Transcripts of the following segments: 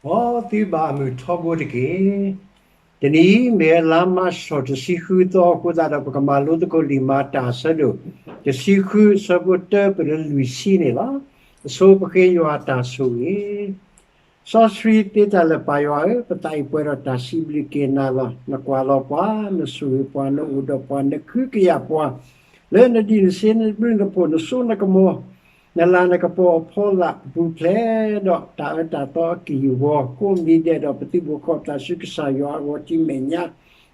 မ်သုဘၣ်အမုာ်ထီဘိတက့ၢ်. တနံၤအံၤ မ့ၢ်ဝဲလါမၢ်ၡး တဆံဃုသီအဃိသတးဒီး ပကမၤလိသကိးလံာ်မၤတၢ်အဆၢဒိၣ် တဆံဃု အဆၢဖိတၢ ပတုၤလၢလွံၢ်ဆံန့ၣ်လီၤ. အဆိ ပဃ့ယွၤအတၢ်ဆိၣ်ဂ့ၤ စီဆှံသ့တၢ်လၢာ် ပၢ်ယွၤဧၢ, ပသးအံၤပှဲၤဒီးတၢ်စံးဘျုးက့ၤနၤလီၤ. နကွၢ်လီၤပှၤ, နဆိၣ်ဂ့ၤပှၤ, နအိၣ်ဒီးပှၤ, နကဟုကယာ်ပှၤ လၢနဒံးနဆှံ နဘျုးနဖှိၣ် နစိနကမီၤ နလၤနကပီၤအဖီလာ် ပပူၤဖျဲးဒီးတၢ်အၢတၢ်သီအကံၢ်အဂီၤ ကိးမံၤဒဲးဒီး ပသုးဘူးဃီပသးဆူကစၢ်ယွၤအဂီၢ် ထံမဲာ်ညါ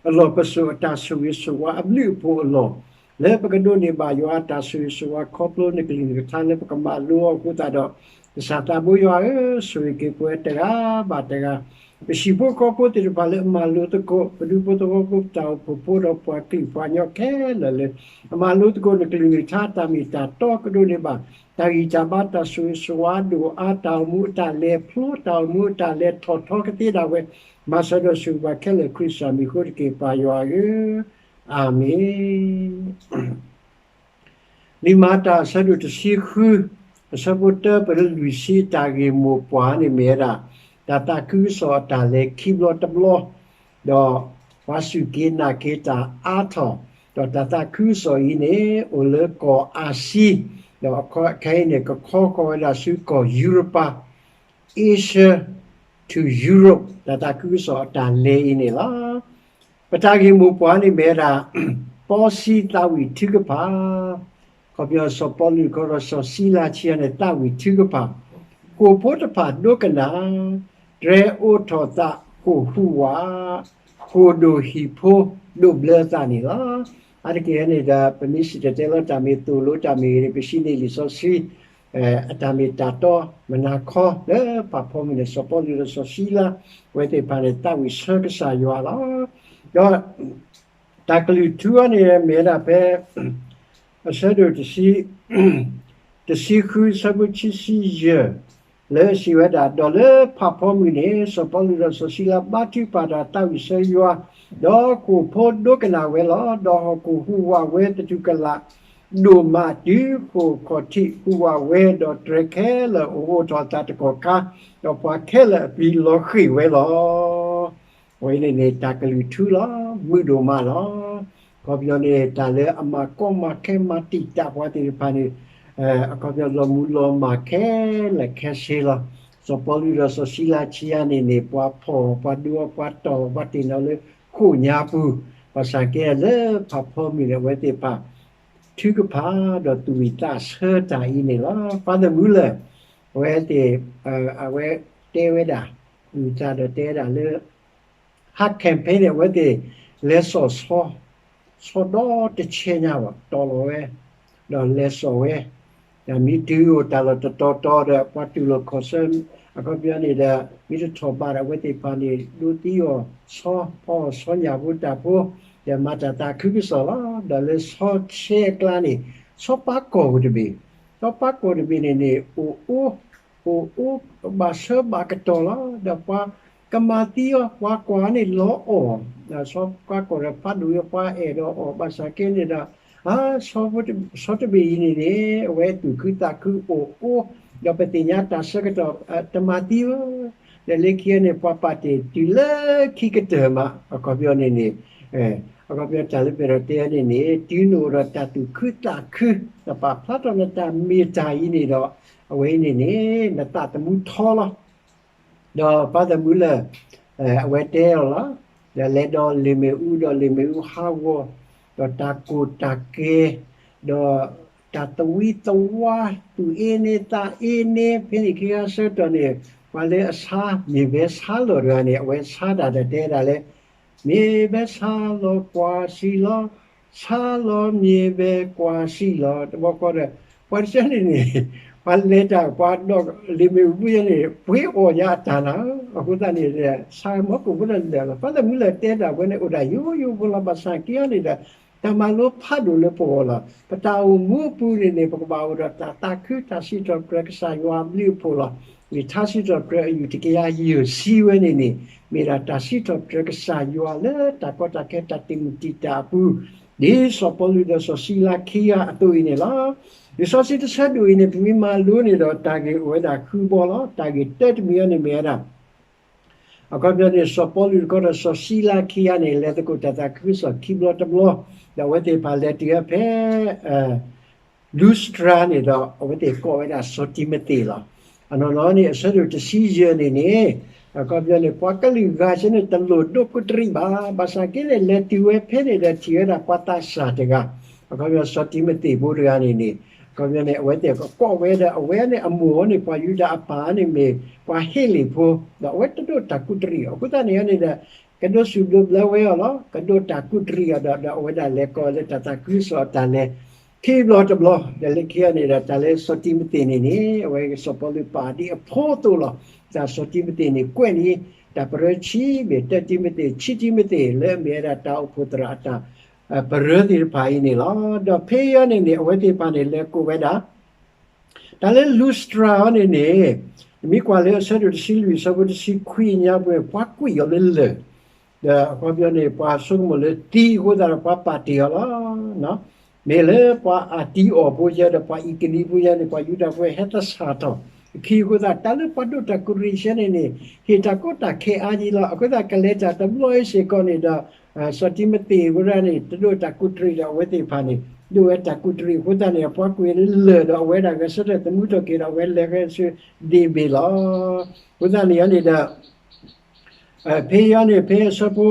အလီၢ် ပစိာ်အတၢ်ဆိၣ်ဂ့ၤဆိၣ်ဝါအဘျုးအဖှိၣ်အလီၢ် လၢပကဒိးန့ၢ်ဘၣ်ယွၤအတၢ်ဆိၣ်ဂ့ၤဆိၣ်ဝါ ခီဖျိနကလုၢ်နကထါလၢပကမၤလိအီၤအဃိသတးဒီး ကစၢ်သးဘိယွၤဧၢ, ဆိၣ်ဂ့ၤက့ၤပှၤတဂၤဘၣ်တဂၤ ပဟံၣ်ဖိဃီဖိသ့ၣ်တဖၣ်လၢအမၤလိသကိး ပဒူဖိသဝီဖိ ပတၢ်အိၣ်ဖှိၣ်ဖိဒီးပှၤကလုာ်ပှၤကညီခဲလၢာ်လၢ အမၤလိသကိးနကလုၢ်နကထါ တၢ်မ့ၢ်တၢ်တီကဒိးန့ၢ်ဘၣ် တၢ်ဂံၢ်တၢ်ဘါ တၢ်ဆိၣ်ဂ့ၤဆိၣ်ဝါဒိၣ်အါ တၢ်အိၣ်မူအတၢ်လဲၤဖျိ တၢ်အိၣ်မူအတၢ်လဲၤထီၣ်ထီကသ့ဒၣ်ဝဲ မၤစၢၤဒီးဆိၣ်ဂ့ၤဘၣ်ခဲလၢာ် ခရံာ်ကစၢ်မံၤအဃိတက့ၢ် ပၢ်ယွၤဧၢ, အၤမ့ၣ်. လံာ်မၤတၢ်အဆၢဒိၣ်တဆံဃု အဆၢဖိတၢ ပတုၤလၢလွံၢ်ဆံ တၢ်ဂ့ၢ်မိၢ်ပှၢ်န့ၣ်မ့ၢ်ဝဲဒၣ် တၢ်သးခုကစီၣ်အတၢ်လဲၤခံဘျီတဘျီ ဒီးပှၤစူၢ်က့ၤနာ်က့ၤတၢ်အါထီၣ် ဒီးတၢ်သးခုကစီၣ်အံၤန့ၣ် အိၣ်လၢကီၢ်အၣ်စံ ဒီးခဲအံၤန့ၣ် ကခီဃီၤဝဲဒၣ်ဆူကီၢ်ယူရပၤ Asia to Europe တၢ်သးခုကစီၣ်အတၢ်လဲၤအံၤန့ၣ်လီၤ. ပတၢ်ဂ့ၢ်မိၢ်ပှၢ်န့ၣ်မ့ၢ်ဝဲဒၣ် ပီစံသးဝံၣ်ထုကဖၣ် ခီပညီစီၤပီလူးခီဒီးစီၤစံလါဆံးအါန့ၣ် သးဝံၣ်ထုကဖၣ် ဃိာ်ဖိတဖၣ်ဒိကနၣ် တြဲၤအိးထီၣ်သးဃိာ်ဟူးဝး ဃိာ်ဒိၣ်ဟံၣ်ဖိဒိၣ်ဘျၢသးန့ၣ်လီၤ. အါတက့ၢ်န့ၣ်ဒီး ပမ့ၢ်စံၣ်တဲၤတဲလီၤတၢ်မ့ၢ်သိၣ်လိတၢ်မ့ၢ်ဂ့ၤန့ၣ် ပစံးန့ၢ်လံာ်စီဆှံ အတၢ်မ့ၢ်တၢ်တီ မနၤခီလၢဖးဖီမုၢ်န့ၣ် စီၤပီလူးဒီးစီၤစံလါ အဝဲသ့ၣ်တဖၣ်န့ၣ် သးဝံၣ်ဆၢကစၢ်ယွၤလီၤ. ဒီးတၢ်ကလုၢ်ထူအံၤန့ၣ် မ့ၢ်ဝဲဒၣ်ဖဲ အဆၢဒိၣ်တဆံ တဆံဃု အဆၢဖိခံဆံယဲၢ် လၢအစံးဝဲဒၣ် ဒီးလၢဖးဖီမုၢ်န့ၣ် စီၤပီလူးဒီးစီၤစံလါဘါထုကဖၣ်တၢ်သးဝံၣ်ဆၢယွၤ, ဒီးဃိာ်ဖိဒိကနၣ်ဝဲလီၤ. ဒီးဟီၣ်ခိၣ်ဟူးဝးဝဲသတူၢ်ကလာ် ဒိၣ်မးတုၤဃိာ်ခီၣ်ထံးဟူးဝးဝဲ, ဒီးတြဲၤခဲလၢာ်အိးထီၣ်သးတကီၢ်ခါ, ဒီးပှၤခဲလၢာ်အပျံၤလီၤဃ့ၢ်ဝဲလီၤ. အဝဲန့ၣ်န့ၣ် တၢ်ကလုၢ်ထူလီၤ, မုာ်ဒိၣ်မးလီၤ. အခီပညီန့ၣ် တၢ်လၢအမၤကီမၤခဲမၤတံာ်တာ်ပှၤသ့ၣ်တဖၣ်န့ၣ် အခီပညီလီၤမူလီၤမၢ်ခဲလၢာ်ခဲဆ့လီၤ. စီၤပီလူးဒီးစီၤစံလါဆံးအါန့ၣ်န့ၣ် ပှၤဖီၣ်ပှၤဒိပှၤတီၢ်ပှၤတ့ၢ်နီၤလၢဃိာ်ညါပူၤ, ဘၣ်ဆၣ်ကဲလၢဖးဖီမုၢ်န့ၣ် အဝဲသ့ၣ်တဖၣ် ထုကဖၣ်ဒီးသူၣ်ဝံၣ်သးဆၢတၢ်အံၤန့ၣ်လီၤ. Father Muller အဝဲသ့ၣ် အဝဲတဲဝဲဒၣ် အုၣ်သးဒီးတဲဝဲဒၣ်လၢ ဟး campaign န့ၣ် အဝဲသ့ၣ်လဲၤစိာ်ဆီ, ဆီဒီတဆဲညါဘၣ် တီၢ်လီၤဝဲ, ဒီးလဲၤစိာ်ဝဲ, ဒီးမ့ၢ်တုၤအိၣ်တၢ်လီၢ်တတီၤတီၤဒီး ပှၤတူၢ်လိာ်ခီၣ်ဆၢ အခီပညီန့ၣ်ဒီး မ့ၢ်တထီၣ်ဘးဒီး အဝဲသ့ၣ်တဖၣ်န့ၣ် ဒိးသံအီၤဆီ ဖီအီၤဆီညၣ်ဖိတၢ်ဖိ, ဒီးမၤတၢ်သးခုကစီၣ်လီၤ. ဒီးလၢဆီဆဲအကျါန့ၣ် ဆီပာ်ကီၢ်အိၣ်တဘ့ၣ်, ဆီပာ်ကီၢ်တဘ့ၣ်န့ၣ်န့ၣ် အိၣ်အိၣ် အိၣ်အိၣ်ဘၣ်ဆၢဘၣ်ကတီၢ်လီၤ. ဒီးပှၤကမၤသံအီၤ ပှၤကွၢ်န့ၣ်လီၤအီၣ်, ဒီးဆီပာ်ကီၢ်ဒီးဖးဒိၣ်အံၤ ပှၤအဲၣ်ဒိးအီၣ် ဘၣ်ဆၣ်ကဲန့ၣ်ဒီး အါ ဆီတဘ့ၣ်အံၤန့ၣ်န့ၣ် အဝဲသူၣ်ခုသးခုအိၣ်အိၣ်, ဒီးပသ့ၣ်ညါတၢ်ဆၢကတီၢ် တမၤသံဧၢ, ဒီးလၢခံန့ၣ် ပှၤပာ်တ့ၢ်တုၤလၢခံကတၢၢ်မး အခီပညီန့ၣ်န့ၣ် အခီပညီတၢ်လၢပအဲၣ်ဒိးတဲန့ၣ်န့ၣ် တုၤနအိၣ်ဒီးတၢ်သူၣ်ခုသးခု နပာ်ဖျါထီၣ်နတၢ်မ့ၢ်တၢ်အံၤန့ၣ်ဒီး အဝဲအံၤန့ၣ်န့ၣ် နသးသမူထီလီၤ. ဒီး Father Muller အဝဲတဲအီၤလီၤ. ဒီးလဲၤဒီးလ့ၣ်မ့ၣ်အူ ဒီးလ့ၣ်မ့ၣ်အူဟးဂီၤ, ဒီးတၢ်ကိၢ်တၢ်ကဲ, ဒီးတၢ်သဝံသဝါ သူၣ်အ့န့သးအ့န့ ဖဲန့ၣ်ခံခါဆၢကတီၢ်န့ၣ် ပှၤလၢအဆါ မ့ၢ်ဘဲဆါလီၤတဂၤန့ၣ် အဝဲဆါတၢ်ဒီးတဲဒၣ်လၢ မ့ၢ်ဘဲဆါလီၤကွၢ်စံၣ်လီၤ, ဆါလီၤမ့ၢ်ဘဲကွၢ်စံၣ်လီၤ တဘျီဃီဒီး ပှၤတဆၢန့ၣ်န့ၣ် ပှၤလဲၤတၢ် ပှၤဒီးလ့ၣ်မ့ၣ်အူဘုယဲန့ၣ် ပှ့ၤအီၣ်ယၤအတၢ်နၤ, အဃိသတးန့ၣ် ဆါမီကိၣ်ဖိဒီးလၢာ်လီၤ. Father Muller တဲတၢ်ဝဲန့ၣ် အိၣ်ဒၣ်ယိယိဖိလီၤ. ဘၣ်ဆၣ်က့အံၤန့ၣ်ဒီး တၢ်မၤလိဖးဒိၣ်လၢပဂီၢ်လီၤ. ပတၢ်အိၣ်မူအပူၤန့ၣ်န့ၣ် ပကဘၣ်အိၣ်ဒီးတၢ်သးခု တၢ်စံးထီၣ်ပတြၢၤကစၢ်ယွၤအဘျုးအဖှိၣ်လီၤ. လံာ်ထါစံးထီၣ်ပတြၢၤအယူၢ်တကယၤယဲၢ်ဆံဝဲန့ၣ်န့ၣ် မ့ၢ်ဒၣ်တၢ်စံးထီၣ်ပတြၢၤကစၢ်ယွၤလၢတၢ်ကီတၢ်ခဲတၢ်တံာ်မုၢ်တံာ်တာ်အပူၤ ဒ်စီၤပီလူးဒီးစီၤစံလါခံဂၤအသိးအံၤန့ၣ်လီၤ. လံာ်စီဆှံတဆၢဒိၣ်အံၤန့ၣ် ပမ့ၢ်မၤလိန့ၣ်ဒီး တၢ်ဂ့ၢ်အိၣ်ဝဲဒၣ်ဃုဘီလီၤ. တၢ်ဂ့ၢ်တၢတမံၤအံၤန့ၣ်မ့ၢ်ဝဲဒၣ် အခီပညီန့ၣ် စီၤပီလူးတခီဒီးစီၤစံလါခံဂၤန့ၣ် လဲၤသကိးတၢ်သးခုကစီၣ်ခံဘျီတဘျီ, ဒီးအဝဲသ့ၣ်တဖၣ်လဲၤတုၤဝဲဖဲ လူစတြၤန့ၣ်ဒီး အဝဲသ့ၣ်ကိးဝဲဒၣ်စီၤတံၤမသ့းလီၤ. အနီၢ်နီၢ်န့ၣ် အဆၢဒိၣ်တဆံယဲၢ်န့ၣ်န့ၣ် အခီပညီန့ၣ် ပှၤကလုာ်ဂၤဆၢန့ၣ် တလိၣ်ဒိးကူးတရံးဘၣ်, ဘၣ်ဆၣ်က့န့ၣ် လဲၤတုၤဝဲဖဲန့ၣ်ဒီးထံၣ်ဝဲဒၣ်ပှၤသးစၢ်တဂၤ, အခီပညီစီၤတံၤမသ့းဖိတဂၤန့ၣ်န့ၣ် အခီပညီန့ၣ် အဝဲသ့ၣ်ကကိးဝဲဒီး အဝဲန့ၣ်အမိၢ်န့ၣ် ပှၤယူဒၤအပၢ်န့ၣ်မ့ၢ်ပှၤဟ့လ့ၣ်ဖိ, ဒီးအဝဲတဒိးတၢ်ကူးတရံးအီၤ အဃိသတးန့ၣ်န့ၣ်ဒီး ကဒိးစူၣ်ဒိးဘျၢဝဲအီၤလီၤ. ကဒိးတၢ်ကူးတရံးအီၤဒီး ဒီးအဝဲဒၣ်လဲၤကိးလၢတၢ်သးခုကစီၣ်အတၢ်လဲၤ ခံဘျီတဘျီ, ဒီးလၢခံန့ၣ်ဒီး တၢ်လၢစီၤတံၤမသ့းန့ၣ်န့ၣ် အဝဲစီၤပီလူးပာ်ဒ်အဖိအသိးလီၤ. တၢ်စီၤတံၤမသ့းန့ၣ် ကွဲးန့ၣ် တၢ်ပရၢဆံးဘ့ၣ် တၢတံၤမသ့း ဆံတံၤမသ့း လၢအမ့ၢ်ဝဲဒၣ်တၢ်အိၣ်ဖှိၣ်သရၣ်အတၢ် ပရၢသ့ၣ်တဖၣ်အံၤန့ၣ်လီၤ. ဒီးဖဲအံၤန့ၣ်န့ၣ် အဝဲသ့ၣ်တဖၣ်န့ၣ် လဲၤကိးဝဲဒၣ် တၢ်လၢလူစတြၤအံၤန့ၣ်န့ၣ် မ့ၢ်ကွၢ်လၢအဆၢဒိၣ်တဆံလွံၢ်အဆၢဖိတဆံခွံညါပူၤန့ၣ် ပှၤကွံာ်အီၤလၢလၢၢ်, ဒီးအခီပညီန့ၣ် ပှၤဆိကမိၣ်လၢသံအဃိသတးဒီး ပှၤပာ်တ့ၢ်အီၤလီၤ. မ့ၢ်လၢပှၤအတံအီၣ်ဖိယဲဒီး ပှၤအံၤကနံဖိယဲန့ၣ် ပှၤယူဒၤဖိဟဲသဆၣ်ထီၣ်အခံအဃိသတး တၢ်လၢပှၤဒိးတၢ်ကူးတရံးဆၢန့ၣ်န့ၣ် ဟ့ၣ်တၢ်ကီတၢ်ခဲအါကံလီၤ. အဃိသတး ကလဲၤတၢ်တဘျီအံၤစ့ၢ်ကီးန့ၣ်ဒီး စီၤတံၤမသ့းဝဲဒၣ်န့ၣ် တဒိးတၢ်ကူးတရံးဒီးအဝဲသ့ၣ်တဖၣ်န့ၣ် ဒိးဝဲတၢ်ကူးတရံးအဃိသတးန့ၣ် ပှၤကွံာ်လၢလၢၢ်ဒီး အဝဲဒၣ်ဂဲၤဆၢထၢၣ်သမူထီၣ်က့ၤဒီး အဝဲလဲၤဂဲၤဆၢဒ့ၣ်ဘ့ၣ်လီၤ. အဃိသတးန့ၣ်န့ၣ်ဒီး ဖဲအံၤန့ၣ် ဖဲအဆၢဖိ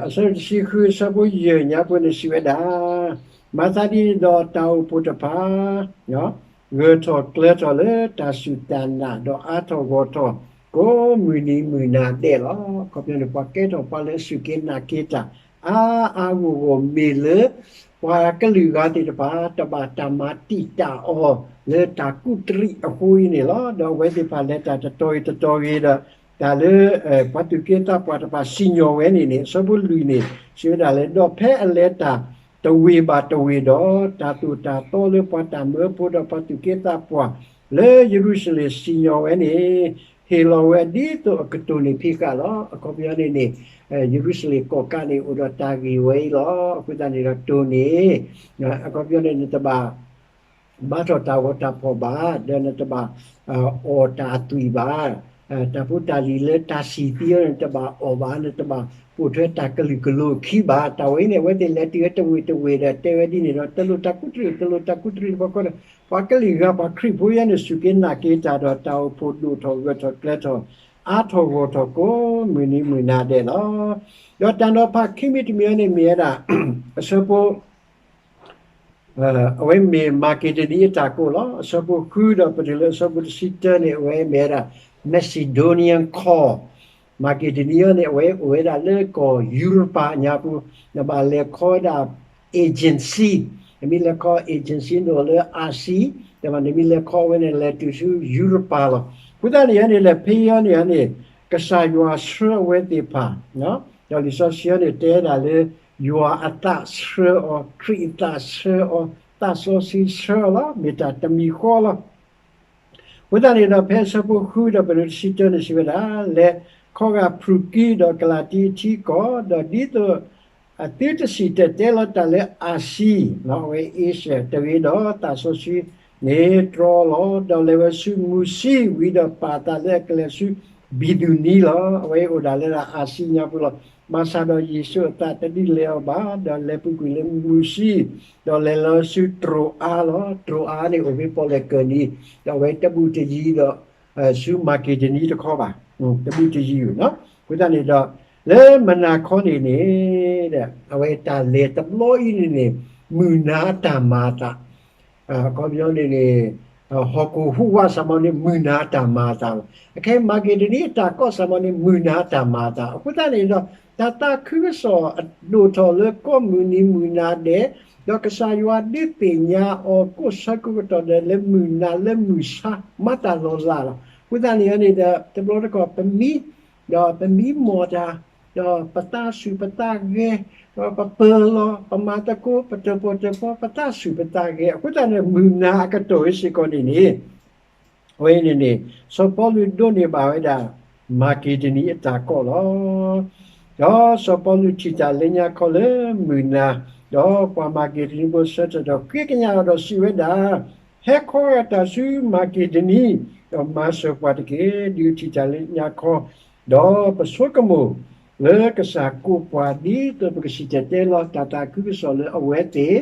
အဆၢတဆံဃု အဆၢဖိယဲၢ်ညါပူၤန့ၣ်စံးဝဲဒၣ်, မၤသးဒ်န့ၣ်ဒီးတၢ်အိၣ်ဖှိၣ်တဖၣ် ဂၢၢ်ထီၣ်ကျၢၤထီၣ်လၢတၢ်စူၢ်တၢ်နာ် ဒီးအါထီၣ်ဂီၢ်ထီၣ် ကိးမုၢ်နံၤမုၢ်နၤဒဲးလီၤ. အခီပညီန့ၣ် ပှၤကဲထီၣ်ပှၤလၢအစူၢ်က့ၤနာ်က့ၤတၢ် အါအါဂီၢ်ဂီၢ်မ့ၢ်လၢ ပှၤကလုာ်ဂၤသ့ၣ်တဖၣ် တဘၣ်တၢ်မၤတံာ်တာ်အီၤ လၢတၢ်ကူးတရံးအဃိအံၤန့ၣ်လီၤ. ဒီးအဝဲသ့ၣ်တဖၣ်လဲၤတၢ်တတီၤဂ့ၤတတီၤဂ့ၤဒီး တၢ်လၢ ပှၤသူၣ်က့သးပှၢ်တဖၣ်စံၣ်ညီၣ်ဝဲန့ၣ်န့ၣ် အဆၢဖိလွံၢ်န့ၣ် စံးဝဲဒၣ်လၢ ဒီးဖဲအလဲၤတၢ်တဝ့ၢ်ဘၣ်တဝ့ၢ်ဒီး တၢ်သိၣ်တၢ်သီလၢပှၤတၢ်မၢဖိဒီးပှၤသူၣ်က့သးပှၢ် လၢယရူၤၡလ့ၣ်စံၣ်ညီၣ်ဝဲန့ၣ် ဟ့ၣ်လီၤဝဲဒ်သိးအကတိၢ်န့ၣ်ဖံးဃာ်လီၤ. အခီပညီန့ၣ်န့ၣ် ယရူၤၡလ့ၣ်ကီၢ်ကးန့ၣ် အိၣ်ဒီးတၢ်ဂ့ၢ်ဝဲအံၤလီၤ. အဃိသတးန့ၣ်ဒီးတိၢ်န့ၣ် အခီပညီန့ၣ် နတဘၣ် ဘါထီၣ်တၢ်ဂီၤတၢ်ဖီၣ်ဘၣ်, ဒီးနတဘၣ် အီၣ်တၢ်အသွံၣ်ဘၣ်, တၢ်ဖိတၢ်လံၤလၢတၢ်ဆံၣ်သံအီၤန့ၣ် နတဘၣ်အီၣ်ဘၣ်, နတဘၣ်ပိာ်ထွဲတၢ်ကလုာ်ကလိအခံဘၣ်. တၢ်ဝဲအံၤန့ၣ် အဝဲသ့ၣ်လဲၤတုၤဝဲတဝ့ၢ်တဝ့ၢ်ဒီးတဲဝဲဒ်န့ၣ်ဒီး တလိၣ်တၢ်ကူးတရံး တလိၣ်တၢ်ကူးတရံးတဘျီဃီဒီး ပှၤကလုာ်ဂၤပှၤခရံာ်ဖိယဲန့ၣ် စူၢ်က့ၤနာ်က့ၤတၢ်ဒီးတၢ်အိၣ်ဖှိၣ်ဒိၣ်ထီၣ်ဂၢၢ်ထီၣ်ကျၢၤထီၣ် အါထီၣ်ဂီၢ်ထီၣ်ကိးမုၢ်နံၤမုၢ်နၤဒဲးလီၤ. ဒီးတၢ်နီၤဖးခံမံၤတမံၤအံၤန့ၣ်မ့ၢ်ဝဲဒၣ် အဆၢဖိ အဝဲမ့ၢ်မၤက့ဒနံအတၢ်ကိးလီၤ. အဆၢဖိဃုဒီးပတုၤလၢအဆၢဖိတဆံတၢန့ၣ် အဝဲမ့ၢ်ဝဲဒၣ် Macedonian call. မၤက့ဒနံအံၤန့ၣ် အဝဲအိၣ်ဝဲဒၣ်လၢကီၢ်ယူရပၤညါပူၤ, နဘၣ်လဲၤခီဝဲဒၣ် agency, နမ့ၢ်လဲၤခီ agency န့ၣ်အိၣ်လၢအၤစံ, ဒီးနမ့ၢ်လဲၤခီဝဲန့ၣ် လဲၤတုၤဆူယူရပၤလီၤ. အဃိသတးန့ၣ်န့ၣ် လၢဖဲအံၤန့ၣ်န့ၣ် ကစၢ်ယွၤဆှၢအဝဲသ့ၣ်တဖၣ်, ဒီးလံာ်စီဆှံန့ၣ် တဲဒၣ်လၢ ယွၤအသးဆှၢအီၤ, ခရံာ်အသးဆှၢအီၤ, သးစီဆှံဆှၢအီၤလီၤ, မ့ၢ်တၢ်တမံၤဃီလီၤ. အဃိသတးန့ၣ်ဒီး ဖဲအဆၢဖိဃုဒီးပတုၤတဆံတၢန့ၣ်စံးဝဲဒၣ်, လဲၤခီဂာ်ဖရူၤကံဒီးကလၤတံအထံအကီၢ်, ဒီးဒ်သိး အသုတစံၣ်တဲၤတဲလီၤတၢ်လၢအၤစံ, အဝဲ Asia တဂ့ၤဒီး သးစီဆှံန့ၣ်တြီလီၤ. ဒီးလဲၤဝဲဆူမူၤစံဝံၤဒီးပာ်အသးလၢအကလဲၤဆူဘံၤသူနံလီၤ. အဝဲအိၣ်ဒၣ်လၢအၤစံညါပူၤလီၤ. ဘၣ်ဆၣ်ဒီးယ့ၣ်ၡူးအသးတဒုးလဲၤအီၤဘၣ်, ဒီးလဲၤပူၤကွံာ်လၢမူၤစံ, ဒီးလဲၤလီၤဆူတြိၤအါလီၤ. တြိၤအါန့ၣ်အိၣ်ဖဲပီၣ်လဲၣ်ကၢၢ်နံၤ, ဒီးအဝဲတဘူးတယံၤဒီး ဆူမၤက့ဒနံတခီဘၣ်, တဘူးတယံၤ, အဃိသတးန့ၣ်ဒီး လၢမုၢ်နၤခီန့ၣ်န့ၣ် အဝဲတၢ်လဲၤတဘျီအံၤန့ၣ်န့ၣ် မုၢ်နၤအတၢ်မၤအသး, အခီပညီန့ၣ်န့ၣ် ဟီၣ်ခိၣ်ဟူးဝးစ့ၢ်ကီးန့ၣ် မုၢ်နၤအတၢ်မၤအသးလီၤ. အခဲအံၤမၤက့ဒနံအတၢ်ကိးစ့ၢ်ကီးန့ၣ် မုၢ်နၤအတၢ်မၤအသး, အဃိသတးန့ၣ်ဒီး တၢ်သးခုကစီၣ်အဒိၣ်ထီၣ်လၢကိးမုၢ်နံၤမုၢ်နၤဒဲး, ဒီးကစၢ်ယွၤဒုးသ့ၣ်ညါအီၤကိးဆၢကိးကတီၢ်ဒီး လၢမုၢ်နၤလၢမုၢ်ဆါမၤတၢ်လီၤလးလီၤ. အဃိသတးန့ၣ်န့ၣ်ဒီး တဘျီတခီၣ်ပမံ ဒီးပမံမီၢ်တၢ်, ဒီးပသးဆူၣ်ပသးဂဲၤ, ဒီးပပၢၤလီၤ ပမၤသကိး ပတၢၣ်ပီၣ်တၢၣ်ပီ ပသးဆူၣ်ပသးဂဲၤ, အဃိသတးန့ၣ် မုၢ်နၤအကတီၢ်အံၤစ့ၢ်ကီးန့ၣ်န့ၣ် အဝဲန့ၣ်န့ၣ် စီၤပီလူးဒိးန့ၢ်ဘၣ်ဝဲဒၣ် မၤက့ဒနံအတၢ်ကိးလီၤ. ဒီးစီၤပီလူးထံၣ်တၢ်လၢညါခီလၢမုၢ်နၤ, ဒီးပှၤမၤက့ဒနံဖိဆၢထၢၣ်ဒီးဃ့ကညးအီၤဒီးစံးဝဲဒၣ်, ဟဲခီဂာ်တၢ်ဆူမၤက့ဒနံ, ဒီးမၤစၢၤပှၤတက့ၢ်. ဒုးထံၣ်တၢ်လၢညါခီ ဒီးပဆိကမိၣ်လၢကစၢ်ကိးပှၤ ဒ်သိးပကစံၣ်တဲၤတဲလီၤတၢ်သးခုကစီၣ်လၢအဝဲသ့ၣ်,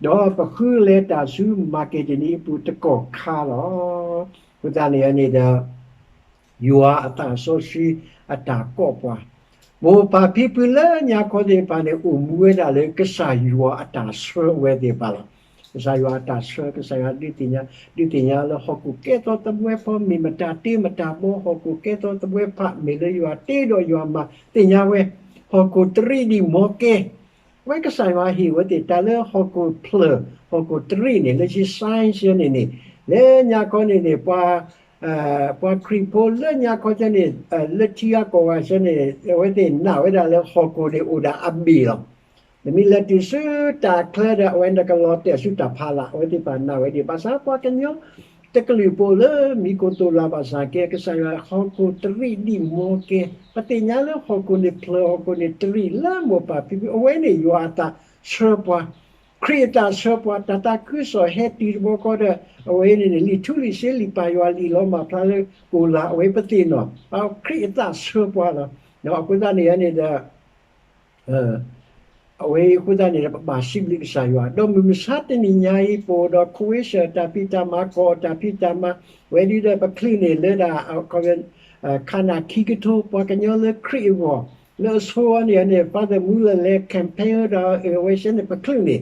ဒီးပဃုလဲၤတၢ်ဆူမၤက့ဒနံအပူၤတကီၢ်ခါလီၤ. အဃိသတးန့ၣ်န့ၣ်ဒီး ယွၤအသးစီဆှံအတၢ်ကိးပှၤ, မိၢ်ပၢ်ဖံဖုလၢညါခီသ့ၣ်တဖၣ်န့ၣ် အိၣ်မူဝဲဒၣ်လၢကစၢ်ယွၤအတၢ်ဆှၢဝဲသ့ၣ်တဖၣ်လီၤ. ကစၢ်ယွၤအတၢ်ဆှၢ ကစၢ်ယွၤဒုးသ့ၣ်ညါ, ဒုးသ့ၣ်ညါလၢဟီၣ်ခိၣ်ကဲထီၣ်သဘှဲဖီ မ့ၢ်မတၤတ့မတၤဘီ ဟီၣ်ခိၣ်ကဲထီၣ်သဘှဲဖး မ့ၢ်လၢယွၤတ့ဒီးယွၤမၤသ့ၣ်ညါဝဲ ဟီၣ်ခိၣ်တရံးဒံးမီကဲ ဝဲကစၢ်ယွၤဟ့ၣ်ဝဲသ့ၣ်တၢ်လၢဟီၣ်ခိၣ်ဖျၢၣ် ဟီၣ်ခိၣ်တရံးန့ၣ် လၢဆံ science န့ၣ်န့ၣ် လၢညါခီန့ၣ်န့ၣ် ပှၤ ပှၤခရံာ်ဖိလၢညါခီကဲန့ၣ် လၢထံဂၤကီၢ်ဂၤဆၢန့ၣ် အဝဲသ့ၣ်နာ်ဝဲဒၣ်လၢဟီၣ်ခိၣ်န့ၣ်အိၣ်ဒၣ်အဘ့ၣ်လီၤ. နမ့ၢ်လဲၤတုၤဆူတၢ်ချၢဒီး အဝဲနကလီၤတဲာ်ဆူတၢ်ဖးလၢ် အဝဲသ့ၣ်တဖၣ်နာ်ဝဲဒၣ် ဘၣ်ဆၣ်ပှၤကညီ တကလုာ်ဖိလၢမံၤကိၣ်သိၣ်လၢ်ဘၣ်ဆၣ်ကဲ ကစၢ်ယွၤဟီၣ်ခိၣ်တရံးဒံးမီကဲ ပသ့ၣ်ညါလၢဟီၣ်ခိၣ်န့ၣ်ဖျၢၣ် ဟီၣ်ခိၣ်န့ၣ်တရံးလၢမိၢ်ပၢ်ဖံဖု အဝဲန့ၣ်ယွၤအသးဆှၢပှၤ ခရံာ်အသးဆှၢပှၤ တၢ်သးခုကစီၣ်ဟဲတုၤတဘျီဃီဒီး အဝဲန့ၣ်န့ၣ် လံာ်ထူလံာ်စ့လံာ်ပၢ်ယွၤလံာ်လီၤမၢ်ဖျါလၢကိၣ်လၢ် အဝဲပသ့ၣ်နီၣ် ခရံာ်အသးဆှၢပှၤလီၤ. အဃိသတးန့ၣ်န့ၣ်ဒီး အဝဲအံၤအဃိသတးန့ၣ်ဒီး ပဘၣ်စံးဘျုးကစၢ်ယွၤ ဒီးမုၢ်မဆါတနံၤညါအံၤ ပအိၣ်ဒီး Croatia တၢ်ဖံးတၢ်မၤကီၢ် တၢ်ဖံးတၢ်မၤ ဝဲဒၣ်ဒီးပချုးန့ၣ်လၢဒၣ် ခါနၤခံကထိ ပှၤကညီလၢခရံာ်အဂီၢ် လၢအဆိအီၤန့ၣ်န့ၣ် Father Muller လဲၤ campaign ဒီးအဝဲဆဲန့ၣ်ပချုးန့ၣ်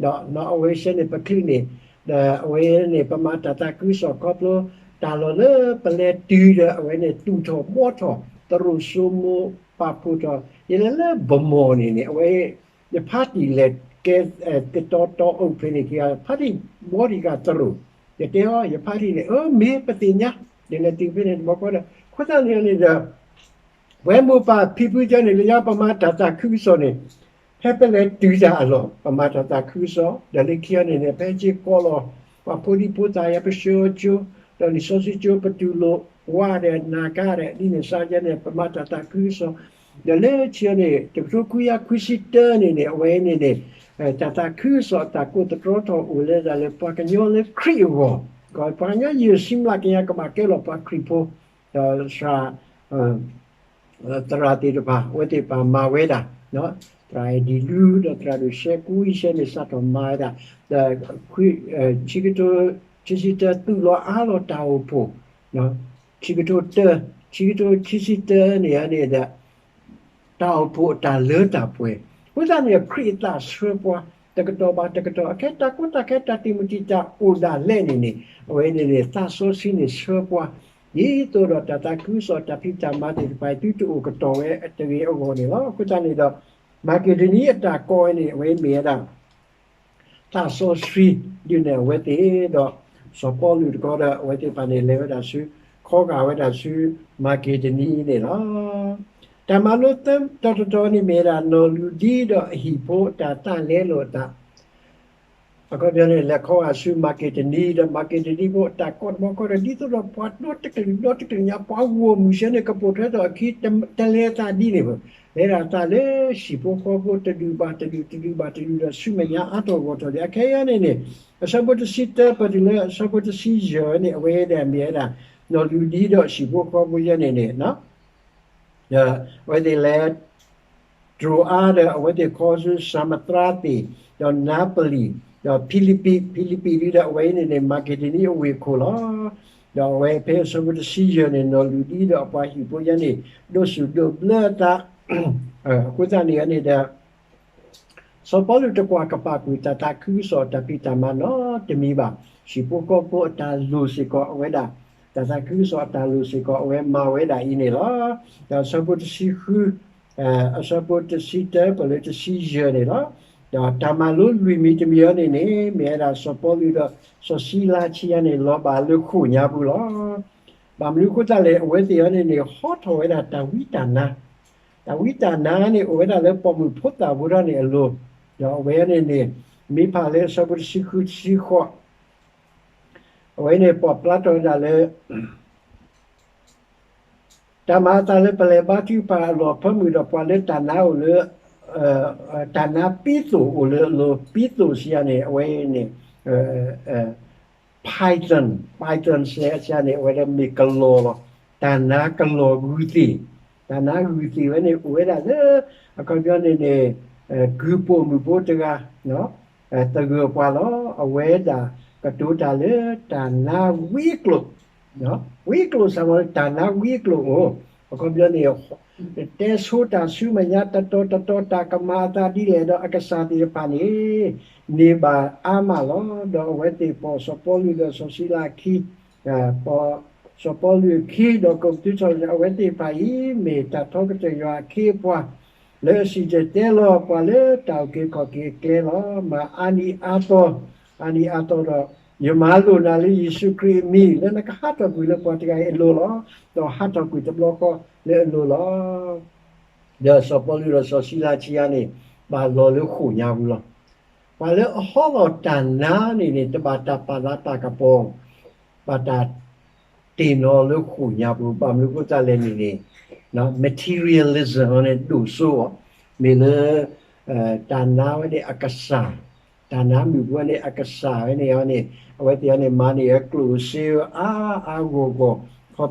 ဒီးအဝဲဆဲန့ၣ်ပချုးန့ၣ် ဒီးအဝဲန့ၣ် ပမၤတၢ်သးခုကစီၣ်ခီဖျိ တၢ်လီၢ်လၢပလဲၤတုၤဒီး အဝဲန့ၣ်သူၣ်ထီၣ်ဘှီထီၣ် သရိာ်စိမိၤပာ်ဖှိၣ်ထီၣ် ယလဲၤလၢ Vermont န့ၣ်န့ၣ် အဝဲ ယ party လဲၤကဲ သတီတီအိၣ်ဖဲန့ၣ်ခံဂၤ party ဘှီတံၢ်ဃာ်သရိာ် ယတဲအီၤ ယ party န့ၣ် အၢ မ့ၢ်ပသ့ၣ်ညါ ယလဲၤတုၤဖဲန့ၣ်တဘျီဃီဒီး အဃိသတးန့ၣ်န့ၣ်ဒီး ပဝဲမိၢ်ပၢ်ဖံဖုကဲန့ၣ် လၢညါပမၤတၢ်သးခုကစီၣ်န့ၣ် ဖဲပလဲၤတုၤတၢ်အလီၢ် ပမၤတၢ်သးခုကစီၣ် ဒီးလၢခံအီၤန့ၣ်န့ၣ် ဖဲက့ၤကိးလီၤ ပှၤဖိဒံဖိသၣ်ယၤ ပဆှၢအီၤကၠိ ဒီးလံာ်စီဆှံကၠိ ပတူၢ်လိာ်ဝါဒီးနၤကါဒီး ဒ်န့ၣ်စ့ၢ်ကီးန့ၣ် ပမၤတၢ်သးခုကစီၣ် ဒီးလၢခံအီၤန့ၣ် တကထိခွံကယၤခွံဆံတၢန့ၣ်န့ၣ် အဝဲန့ၣ်န့ၣ် တၢ်သးခုကစီၣ်အတၢ်ကိးသတြီထီၣ်အိၣ်လၢဒၣ်လၢပှၤကညီလၢခရံာ်အဂီၢ်, ပှၤကညီယဲၢ်ဆံမျးကယၤကဘၣ်ကဲလီၤပှၤခရံာ်ဖိ, ဒီးသရၣ် သရၣ်သ့ၣ်တဖၣ် အဝဲသ့ၣ်တဖၣ်မၤဝဲဒၣ်, သရၣ်အဲၣ်ဒံးလူ ဒီးသရၣ်ဒိၣ်ရှဲကူအံၤရှဲန့ၣ် စးထီၣ်မၤဝဲဒၣ်, ဒီး ခံကထိ ခံဆံတၢ သူၣ်လီၤအါလီၤတၢ်အိၣ်ဖှိၣ်, ခံကထိတၢ ခံကထိခံဆံတၢန့ၣ်န့ၣ်ဒီး တၢ်အိၣ်ဖှိၣ်အတၢ်လၢတၢ်ပှဲၤ, အဃိသတးန့ၣ် ခရံာ်အသးဆှၢပှၤ တကတီၢ်ဘၣ်တကတီၢ် အခဲတၢ်ကီတၢ်ခဲတၢ်တံာ်မုၢ်တံာ်တာ်အိၣ်ဒၣ်လဲာ်န့ၣ်န့ၣ် အဝဲန့ၣ်န့ၣ် သးစီဆှံန့ၣ်ဆှၢပှၤ ဒ်သိးဒီးတၢ်သးခုကစီၣ်တၢ်ဖံးတၢ်မၤသ့ၣ်တဖၣ် သုတအိၣ်ကတီၢ်ဝဲတဂ့ၤအဂီၢ်န့ၣ်လီၤ. အဃိသတးန့ၣ်ဒီး မၤက့ဒနံအတၢ်ကိးဝဲန့ၣ် အဝဲမ့ၢ်ဝဲဒၣ် သးစီဆှံဒုးနဲၣ်အဝဲသ့ၣ်ဒီး စီၤပီလူးတခီဒီး အဝဲသ့ၣ်တဖၣ်န့ၣ် လဲၤဝဲဒၣ်ဆူ ခီဂာ်ဝဲဒၣ်ဆူ မၤက့ဒနံန့ၣ်လီၤ. တၢ်မၤလိသၢတီၤတတီၤန့ၣ်မ့ၢ်ဝဲဒၣ် နီၢ်လူၤဒံဒီးအဟံၣ်ဖိတၢ်သးလဲလိာ်အသး အခီပညီန့ၣ် လဲၤခီဂာ်ဆူမၤက့ဒနံ ဒီးမၤက့ဒနံဖိအတၢ်ကိးတဘျီဃီဒီး ဒ်သိးဒီးပှၤဒီတကလုာ်ဒီတကလုာ်ညါ ပှၤဂီၢ်မုၢ်ဆၢန့ၣ် ကပိာ်ထွဲထီၣ်အခံ တလဲၤအသးဒ်န့ၣ်ဘၣ်, လဲၤဒၣ်အသးလၢဟံၣ်ဖိဃီဖိတဒူၣ်ဘၣ်တဒူၣ် တဒူၣ်ဘၣ်တဒူၣ်ဒီးဆူမဲာ်ညါအါထီၣ်ဂီၢ်ထီၣ်ဒံး အခဲအံၤန့ၣ်န့ၣ် အဆၢဖိတဆံတၢ ပတုၤလၢအဆၢဖိတဆံယဲၢ်န့ၣ် အဝဲဒၣ်မ့ၢ်ဝဲဒၣ် နီၢ်လူၤဒံဒီးဟံၣ်ဖိဃီဖိယဲန့ၣ်န့ၣ် ဒီးအဝဲသ့ၣ်လဲၤ တြိၤအါဒီး အဝဲသ့ၣ်ခီဆူ စၤမသြါသ့ၣ်, ဒီးနါပလံၣ်, ဒီးဖံလံးပံး, ဖံလံးပံးဒ်ဒီး အဝဲအံၤန့ၣ်န့ၣ် မၤက့ဒနံအဝ့ၢ်ခိၣ်လီၤ. ဒီးအဝဲဖဲအဆၢဖိတဆံယဲၢ်န့ၣ် နီၢ်လူၤဒံဒီးအပှၤဟံၣ်ဖိယဲန့ၣ် ဒိးစူၣ်ဒိးဘျၢအသး, အဃိသတးန့ၣ်န့ၣ်ဒီး စီၤပီလူးတကွၢ်ကပာ်ကွံာ်တၢ်သးခုကစီၣ်တၢ်ဖံးတၢ်မၤနီတမံၤဘၣ်. ဟံၣ်ဖိဃီဖိအတၢ်လိၣ်စ့ၢ်ကီးအဝဲဒၣ်, တၢ်သးခုကစီၣ်အတၢ်လိၣ်စ့ၢ်ကီးအဝဲမၤဝဲဒၣ်အံၤန့ၣ်လီၤ. ဒီးအဆၢဖိတဆံဃု, အဆၢဖိတဆံတၢ ပလၢတဆံယဲၢ်န့ၣ်လီၤ. ဒီးတၢ်မၤလိလွံၢ်မံၤတမံၤအံၤန့ၣ်န့ၣ် မ့ၢ်ဝဲဒၣ်စီၤပီလူးဒီးစီၤစံလါဆံယါန့ၣ် လီၤဘၣ်လၢဃိာ်ညါပူၤလီၤ. ဘၣ်မနုၤအဃိသတးလဲၣ် အဝဲသ့ၣ်အံၤန့ၣ်န့ၣ် ဟီထီၣ်ဝဲဒၣ်တၢ်ဝံတၢ်နါ တၢ်ဝံတၢ်နါန့ၣ် အိၣ်ဝဲဒၣ်လၢပိာ်မုၣ်ဖိသၣ်ဖိတဖၣ်န့ၣ်အလိၤ, ဒီးအဝဲန့ၣ်န့ၣ် မ့ၢ်ဖးလၢအဆၢဖိတဆံဃုတဆံဃိး, အဝဲန့ၣ်ပာ်ဖျါထီၣ်ဝဲဒၣ်လၢ တၢ်မၤအသးလၢပလဲၤဘါထုကဖၣ်အလီၢ်ဖၢမုၢ်ဒီးပှၤလၢတၢ်နါအိၣ်လၢ တၢ်နါပံသိၣ်အိၣ်လၢအလိၤ ပံသိၣ်ဆံယါန့ၣ် အဝဲန့ၣ် Python, Python ဆံယါန့ၣ် အဝဲဒၣ်မ့ၢ်ကလီၤလီၤ. တၢ်နါကလီၤဂုာ်သ့ၣ် တၢ်နါဂုာ်သ့ၣ်ဝဲန့ၣ် အိၣ်ဝဲဒၣ်လၢ အခီပညီန့ၣ်န့ၣ် ကုၢ်ပိာ်မုၣ်ဖိတဂၤ သဂၢၢ်ပှၤလီၤ. အဝဲဒၣ်ကတိၤတၢ်လၢတၢ်နါဝံအကျိာ်, ဝံအကျိာ် စးမီၤလၢတၢ်နါဝံအကျိာ်အိၣ်, အခီပညီန့ၣ် တဲဆိတၢ်ဆူမဲာ်ညါ တတီၤတတီၤ တၢ်ကမၤအသးဒ်လဲၣ်ဒီး အကစၢ်သ့ၣ်တဖၣ်န့ၣ် န့ၢ်ဘၣ်အါမးလီၤ. ဒီးအဝဲသ့ၣ်ပိာ်စီၤပီလူးဒီးစီၤစံလၤအခံ စီၤပီလူးအခံ ဒီးကီၢ်ပသူထီၣ်န့ၣ် အဝဲသ့ၣ်တဖၣ်အံၤ မ့ၢ်တၢ်ထီကတၢၢ်ယွၤအခ့အပှၤ လၢအစံၣ်တဲၤတဲလီၤပှၤလၢတၢ်အုၣ်က့ၤခီၣ်က့ၤအကျဲလီၤ. မၤအါနံၤအါသီ, အါနံၤအါသီဒီး ယမၤလိာ်နၤလၢယ့ၣ်ၡူးခရံာ်အမံၤ လၢနကဟးထီၣ်ကွံာ်လၢပှၤတဂၤအံၤအလိၤလီၤ. ဒီးဟးထီၣ်ကွံာ်တဘျီဃီလၢအလိၤလီၤ. ဒီးစီၤပီလူးဒီးစီၤစံလၤခံဂၤန့ၣ် ဘၣ်လီၤလၢဃိာ်ညါပူၤလီၤ. ပှၤလၢအဟီထီၣ်တၢ်နါန့ၣ်န့ၣ် တဘၣ်တၢ်ပာ်လၤပာ်ကပီၤ, ဘၣ်တၢ်တ့ၢ်နီၤလၢဃိာ်ညါပူၤ, ဘၣ်မနုၤအဃိသတးလဲၣ်န့ၣ်န့ၣ် materialism န့ၣ် ဒိၣ်စိအီၤ, မ့ၢ်လၢ တၢ်နါဝဲန့ၣ်အကစၢ်, တၢ်နါမုၣ်ဖိဝဲန့ၣ်အကစၢ်ဝဲန့ၣ်န့ၣ် အဝဲသ့ၣ်န့ၣ် မၤန့ၢ်အကျိၣ်စ့အါအါဂီၢ်ဂီၢ် ခီဖျိ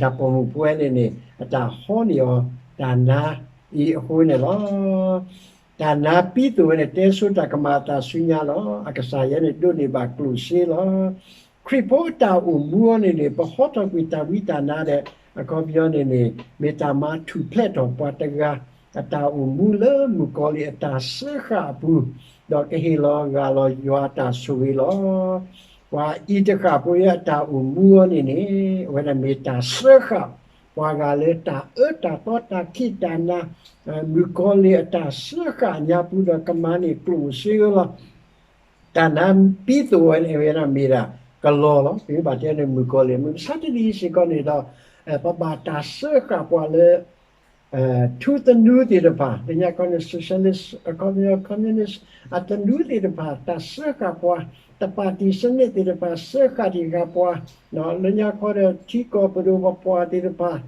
တၢ်ပိာ်မုၣ်ဖိဝဲန့ၣ်န့ၣ် အတၢ်ဟီန့ၢ်အီၤ တၢ်နါအံၤအဃိန့ၣ်လီၤ. တၢ်နါပံသိၣ်ဝဲန့ၣ် တဲဆိတၢ်ကမၤအသးဆူညါလီၤ. အကစၢ်ယဲန့ၣ် ဒိးန့ၢ်ဘၣ်ကျိၣ်စ့လီၤ. ခရံာ်ဖိအတၢ်အိၣ်မူအီၤန့ၣ်န့ၣ် ပဟီထီၣ်ကွံာ်တၢ်ဝံတၢ်နါဒီး အခီပညီန့ၣ်န့ၣ် မ့ၢ်တၢ်မၤထူၣ်ဖျဲးထီၣ်ပှၤတဂၤ အတၢ်အိၣ်မူလၢမုၣ်ကီၤလံၢ်အတၢ်စၢဃာ်အပူၤ, ဒီးကဟ့ၣ်လီၤဂာ်လီၤယွၤအတၢ်ဆိၣ်ဂ့ၤလီၤ. ပှၤအံၤတဃၣ်ဖိအတၢ်အိၣ်မူအီၤန့ၣ်န့ၣ် အဝဲဒၣ်မ့ၢ်တၢ်စၢဃာ် ပှၤဂၤလၢတၢ်အၢတၢ်သီတၢ်ခံးတၢ်နၤ မုၣ်ကီၤလံၢ်အတၢ်စၢဃာ်ညါပူၤဒီးကမၤန့ၢ်ကျိၣ်စ့လီၤ. တၢ်နါပံသိၣ်ဝဲန့ၣ် အဝဲဒၣ်မ့ၢ်ဒၣ်ကလီလီၤ. ပမ့ၢ်ဘၣ်တဲန့ၣ် မုၣ်ကီၤလံၢ် မုၢ်မဆါတနံၤအံၤစ့ၢ်ကီးန့ၣ်ဒီး ပဘၣ်တၢ်စၢဃာ်ပှၤလၢ ထူသနူသ့ၣ်တဖၣ် လၢညါခီန့ၣ် socialist အခီပညီ communist အသနူသ့ၣ်တဖၣ် တၢ်စၢဃာ်ပှၤ တပၣ်တံၣ်စနစ် သ့ၣ်တဖၣ် စၢဃာ်တံၢ်ဃာ်ပှၤ လၢညါခီဒီး ထံကီၢ်ပဒိၣ်ပပှၢ်သ့ၣ်တဖၣ်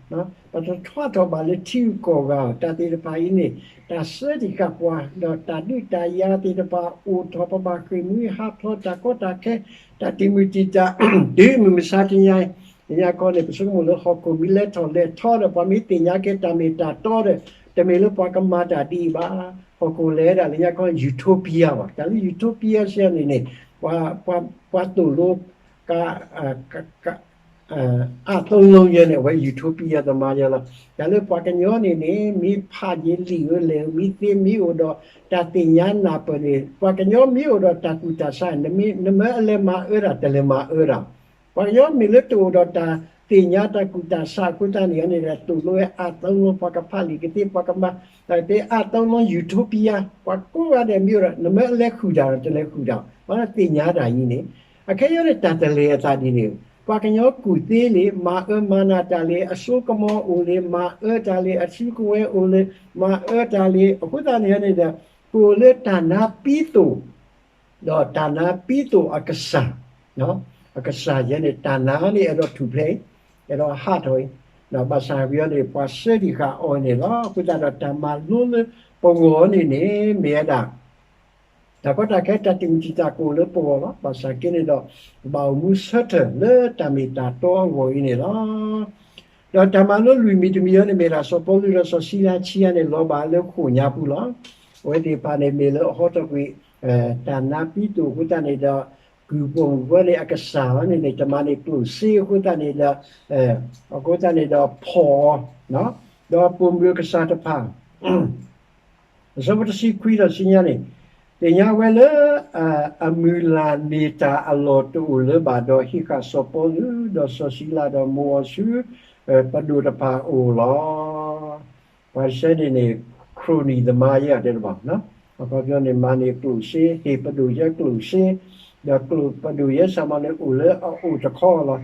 ပတထွးထီၣ်ဘၣ်လၢထံဂုၤကီၢ်ဂၤ တၢ်သ့ၣ်တဖၣ်အံၤန့ၣ် တၢ်စၢတံၢ်ဃာ်ပှၤ ဒီးတၢ်ဒုးတၢ်ယၤသ့ၣ်တဖၣ်အိၣ်ထီၣ် ပဘၣ်ဃ့ၢ်မှံဟးဖျိးတၢ်ကီတၢ်ခဲ တၢ်တံာ်မုၢ်တံာ်တာ် တုၤမုၢ်မဆါတနံၤအံၤ လၢညါခီန့ၣ် ပဆိကမိၣ်လၢဟီၣ်ခိၣ်မ့ၢ်လဲၤထီၣ်လဲၤထီဒီး ပှၤမ့ၢ်သ့ၣ်ညါက့ၤတၢ်မ့ၢ်တၢ်တီဒီး တမ့ၢ်လၢပှၤကမၤတၢ်ဒ်အံၤဘၣ်. ဟီၣ်ခိၣ်လဲၤဒၣ်လၢညါခီ utopia ဘၣ်. တၢ်လၢ utopia စ့ၢ်န့ၣ်န့ၣ် ပှၤသိၣ်လိ က အသုံးလုံး ယဲန့ၣ် အဝဲ utopia သမားယဲလီၤ. တၢ်လၢပှၤကညီန့ၣ်န့ၣ် မ့ၢ်ဖးယံာ်လံာ်ဧိၤလဲၣ်ဧိၤ မ့ၢ်သ့မ့ၢ်အိၣ်ဒီး တၢ်သ့ၣ်ညါနၢ်ပၢၢ်န့ၣ် ပှၤကညီမ့ၢ်အိၣ်ဒီးတၢ်ကူၣ်တၢ်ဆး နမ့ၢ်အလဲၤမၤအၢတၢ် တလဲၤမၤအၢတၢ် ပှၤကညီမ့ၢ်လၢတအိၣ်ဒီးတၢ်သ့ၣ်ညါတၢ်ကူၣ်တၢ်ဆးအဃိသတးန့ၣ်န့ၣ် သိၣ်လိဝဲအသုံးလုံး ပှၤကဖးလံာ်ကသ့ ပှၤကမၤတၢ်ကသ့ အသုံးလုံး utopia ပှၤကိးဂၤဒဲးမ့ၢ်အိၣ်ဒီး နမ့ၢ်အလဲၤဃုာ်တၢ်ဒီး တလဲၤဃုာ်တၢ် ပှၤသ့ၣ်ညါတၢ်အံၤန့ၣ် အခဲအံၤန့ၣ် တၢ်တလဲၤအသးဒ်န့ၣ် ပှၤကညီကူၣ်သ့လံာ် မၤအၢမၤနးတၢ်လံာ် အစိကမီၤအိၣ်လံာ် မၤအၢတၢ်လံာ် အစုကဝဲၤအိၣ်လံာ် မၤအၢတၢ်လံာ် အဃိသတးန့ၣ်န့ၣ်ဒီး ပအိၣ်လၢတၢ်နါပံသိၣ် ဒီးတၢ်နါပံသိၣ်အကစၢ်, အကစၢ်ယဲန့ၣ် တၢ်နါန့ၣ် အဲၣ်ဒိးထူၣ်ဖျဲးအံၤ, အဲၣ်ဒိးဟးထီၣ်အံၤ, ဘၣ်ဆၣ်ပယီၤန့ၣ် ပှၤစၢတံၢ်ဃာ်အီၤန့ၣ်လီၤ. အဃိသတးဒီး တၢ်မၤလိလၢပဂီၢ်န့ၣ်န့ၣ် မ့ၢ်ဝဲဒၣ် တၢ်ကီတၢ်ခဲ တၢ်တံာ်မုၢ်တံာ်တာ်ကအိၣ်လၢပဂီၢ်လီၤ. ဘၣ်ဆၣ်က့န့ၣ်ဒီး ပဘၣ်အိၣ်မူဆၢထၢၣ်လၢတၢ်မ့ၢ်တၢ်တီအဂီၢ်အံၤန့ၣ်လီၤ. ဒီးတၢ်မၤလိလွံၢ်မံၤတမံၤအံၤန့ၣ် မ့ၢ်ဒၣ်စီၤပီလူးဒီးစီၤစံလၤခံဂၤန့ၣ် လီၤဘၣ်လၢဃိာ်ညါပူၤလီၤ. အဝဲသ့ၣ်တဖၣ်န့ၣ် မ့ၢ်လၢအဟီထီၣ်ကွံာ် တၢ်နါပံသိၣ်အဃိသတးန့ၣ်ဒီး ကုၢ်ပိာ်မုၣ်ဝဲန့ၣ် အကစၢ်ဝဲန့ၣ်န့ၣ် တမၤန့ၢ်ကျိၣ်စ့အဃိသတးန့ၣ်ဒီး အဃိသတးန့ၣ်ဒီးဖီၣ်အီၤ, ဒီးပိာ်မုၣ်အကစၢ်တဖၣ် အဆၢဖိတဆံခွံဒီးဆူညါန့ၣ် သ့ၣ်ညါဝဲလၢ အမုၢ်လၢ်န့ၢ်တၢ်အလီၢ်တအိၣ်လၢၤဘၣ်ဒီး ဟ့ၣ်ဃာ်စီၤပီလူးဒီးစီၤစံလၤဒီးမိၢ်အီၤဆူ ပဒိၣ်တဖၣ်အအိၣ်လီၤ. ပှၤတဆဲန့ၣ်န့ၣ် ခရိၣ်နံၣ်သမားယဲတဲတဘၣ်, အခီပညီန့ၣ် မၤန့ၢ်ကျိၣ်စ့ ဟ့ၣ်ပဒိၣ်ယဲကျိၣ်စ့ ဒီးကျိၣ်ပဒိၣ်ယဲစၢ်မီၤန့ၣ်အိၣ်လၢအအိၣ်တခီလီၤ.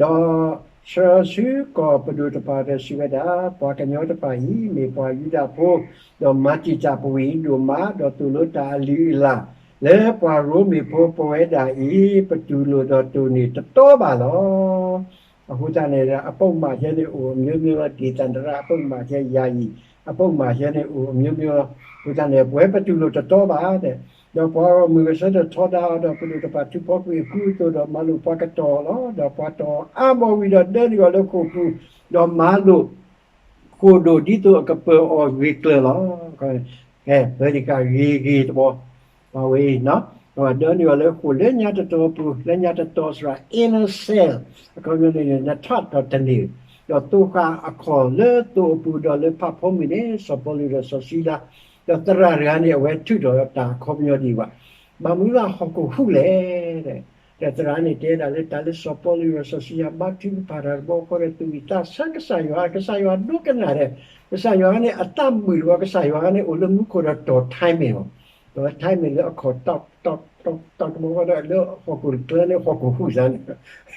ဒီးဆှၢဆူကီၢ်ပဒိၣ်တဖၣ်ဒီးစံးဝဲဒၣ်, ပှၤကညီတဖၣ်အံၤ မ့ၢ်ပှၤယူဒၤဖိ, ဒီးမၤတံာ်တာ်ပဝ့ၢ်အံၤဒိၣ်မး, ဒီးသိၣ်လိတၢ်အလုၢ်အလၢ် လၢပှၤရိမ့ၤဖိပဝဲဒၣ်အံၤ ပတူၢ်လိာ်ဒီးတိၢ်န့ၢ်တတီဘၣ်လီၤ. အဃိသတးန့ၣ် အပုၢ်မၢၢ်ယဲန့ၣ်အိၣ်အမျိုးမျိုးလီၤ, ဒေသန္တရအပုၢ်မၢၢ်ယဲ, ယာယီအပုၢ်မၢၢ်ယဲန့ၣ်အိၣ်အမျိုးမျိုးလီၤ. အဃိသတးန့ၣ် ပဝဲပတူၢ်လိာ်တတီဘၣ်ဒီး, ဒီးပှၤဂီၢ်မုၢ်ဂဲၤဆၢထၢၣ်ထီဒါအီၤဒီး ပဒိၣ်တဖၣ်ထုးဖီကွံာ်အကူအသိးဒီး မၤလိာ်ပှၤကတီၤအီၤလီၤ. ဒီးပှၤတီၤအီၤအါဘီဝံၤဒီး ဒၢနုာ်အီၤလၢဃိာ်ပူၤ, ဒီးမၤလိာ် ဃိာ်ဒိၣ်ဒ်သိးအကပၢၤအီၤဂ့ၤကျၢၤလီၤ. ကဲ, ပၢၤတံၢ်ဃာ်ဂ့ၤဂ့ၤတဘျီ, ပဝဲအံၤ, ဒိးန့ၢ်အီၤလၢဃိာ်လၢညါတတီၤအပူၤ, လၢညါတတီၤ ဆိုတာ inner cell, အခီပညီန့ၣ် နထီၣ်ဒီးတန့ၢ်, ဒီးသိဃာ်အခီၣ်လၢသိအပူၤ ဒီးလၢဖးဖီမုၢ်န့ၣ် စီၤပီလူးဒီးစီၤစံလါ, ဒီးသရၣ်တဂၤန့ၣ် အဝဲထုးထီၣ်တၢ်အခီပညီဒံးဘၣ်, ဘၣ်မနုၤလၢဟီၣ်ခိၣ်ဟူးလဲၣ် ဒီးသရၣ်န့ၣ်တဲဒၣ်လၢတၢ်လၢစီၤပီလူးဒီးစီၤစံလါ ဘါထုကဖၣ်တၢ်တဘျီဃီဒီး သူၣ်ဝံၣ်သးဆၢကစၢ်ယွၤ, ကစၢ်ယွၤဒိကနၣ်ဒီး, ကစၢ်ယွၤန့ၣ်အသးမုာ်တဘျီ, ကစၢ်ယွၤန့ၣ်အိၣ်လၢမူခိၣ်ဒီးတီၢ် timing လီၤ. ဒီး timing လၢအခီၣ်တီတီတီတီတဘျီဃီဒီး လၢဟီၣ်ခိၣ်တကျၢန့ၣ် ဟီၣ်ခိၣ်ဟူးစ့ၢ်န့ၣ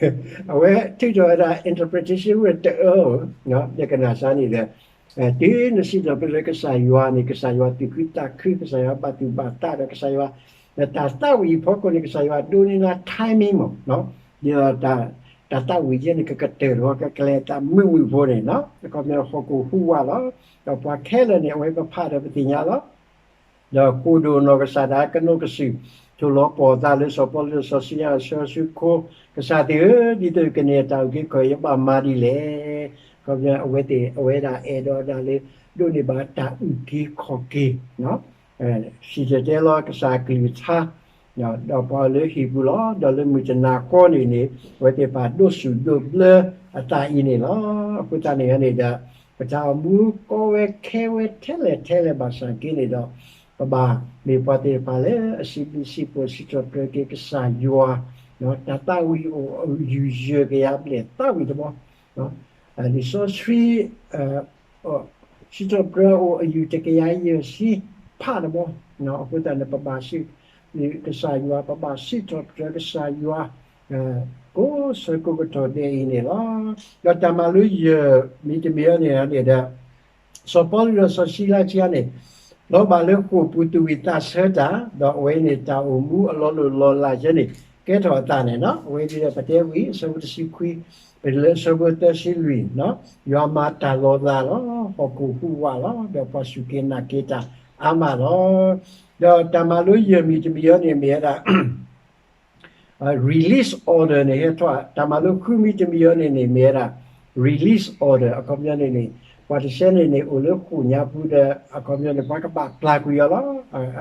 ်, အဝဲထုးထီၣ်ဝဲဒၣ် interpretation ဝဲတအၢ, ယကနၣ်စ့ၢ်န့ၣ်ဒီး တုၤနစံးထီၣ်ပတြၢၤလၢကစၢ်ယွၤန့ၣ် ကစၢ်ယွၤသူၣ်ခုသးခု, ကစၢ်ယွၤဘၣ်သူၣ်ဘၣ်သးဒီးကစၢ်ယွၤ, ဒီးတၢ်သးဝံၣ်အဖီခိၣ်န့ၣ် ကစၢ်ယွၤဒိးန့ၢ်နၤ timing မး, ဒီးတၢ်သးဝံၣ်ယဲန့ၣ် ကကတၢၢ်တဘျီ ကကလဲၤသးမုာ်မုာ်ဖိန့ၣ်, အခီပညီဟီၣ်ခိၣ်ဟူးဝးလီၤ. ဒီးပှၤခဲလၢာ်န့ၣ် အဝဲပဖးဒီးပသ့ၣ်ညါလီၤ. ဒီးဃိာ်ဒိၣ်နီၢ်ကစၢ်ဒၣ်ကနိးကစုာ် ထိၣ်လီၤပှီၢ်သးလၢစီၤပီလူးစီၤစံလါအဆၢစုခိ, ကစၢ်သ့ၣ်ဧၢ, ဒ်သိးကန့ၢ်အတၢ်အုၣ်က့ၤခီၣ်က့ၤ ယဘၣ်မၤဒ်လဲၣ်. အခီပညီ အဝဲသ့ၣ် အဝဲဒၣ်အဲၣ်ဒိးဒၣ်လၢ ဒိးန့ၢ်ဘၣ်တၢ်အုၣ်က့ၤခီၣ်က့ၤ စံၣ်တဲၤတဲလီၤကစၢ်အကလုၢ်ကထါ, ဒီးပှၤလၢဟံၣ်ပူၤလီၤ, ဒီးလၢမုၢ်တနၤဃီန့ၣ်န့ၣ် အဝဲသ့ၣ်တဖၣ်ဒိးစူၣ်ဒိးဘျၢအသးအံၤန့ၣ်လီၤ. အဃိသတးန့ၣ်န့ၣ်ဒီး ပတၢ်အိၣ်မူကီဝဲခဲဝဲထဲလဲၣ်ထဲလဲၣ်ဘၣ်ဆၣ်က့န့ၣ်ဒီး ပဘၣ်မ့ၢ်ပှၤသ့ၣ်တဖၣ်လၢအစံးဘျုးစံးဖှိၣ်စံးထီၣ်ပတြၢၤက့ၤကစၢ်ယွၤ, တၢ်သးဝံၣ်အိၣ်အယူၢ်ယဲၢ်ကယၤဘျဲၣ်သးဝံၣ်တဘျီ, လံာ်စီဆှံ စံးထီၣ်ပတြၢၤအိၣ်အယူၢ်တကယၤယဲၢ်ဆံဖးတဘျီ, အဃိသတးန့ၣ် ပဘၣ်စံး ကစၢ်ယွၤ ပဘၣ်စံးထီၣ်ပတြၢၤကစၢ်ယွၤ ကိးဆၢကိးကတီၢ်ဒဲးအံၤန့ၣ်လီၤ. ဒီးတၢ်မၤလိယဲၢ်မံၤတမံၤအံၤန့ၣ်ဒီး စီၤပီလူးဒီးစီၤစံလါခံဂၤန့ၣ် လီၤဘၣ်လၢဃိာ်ပူၤသူၣ်ဝံၣ်သးဆၢတၢ်, ဒီးအဝဲန့ၣ်တၢ်အိၣ်မူအလီၤလိၢ်လီၤလးယဲန့ၣ် ကဲထီၣ်အသးန့ၣ်လီၤ. အဝဲဒ်ဒီးပတဲဝံၤ အဆၢဖိတဆံခွံ ပတုၤလၢအဆၢဖိသၢဆံလွံၢ်, ယွၤမၤတၢ်လီၤလးလီၤ, ဟီၣ်ခိၣ်ဟူးဝးလီၤ, ဒီးပှၤစူၢ်က့ၤနာ်က့ၤတၢ်အါမးလီၤ. ဒီးတၢ်မၤလိယဲၢ်မံၤတမံၤအံၤန့ၣ်မ့ၢ်ဝဲဒၣ် release order န့ၣ်ဟဲထီၣ်, တၢ်မၤလိဃုမံၤတမံၤအံၤန့ၣ်န့ၣ် မ့ၢ်ဝဲဒၣ် release order အခီပညီန့ၣ်န့ၣ် ပှၤတဆၢန့ၣ်န့ၣ် အိၣ်လၢဃိာ်ညါပူၤဒီး အခီပညီန့ၣ် ပှၤကဘၣ်ပျၢ်ကွံာ်အီၤလီ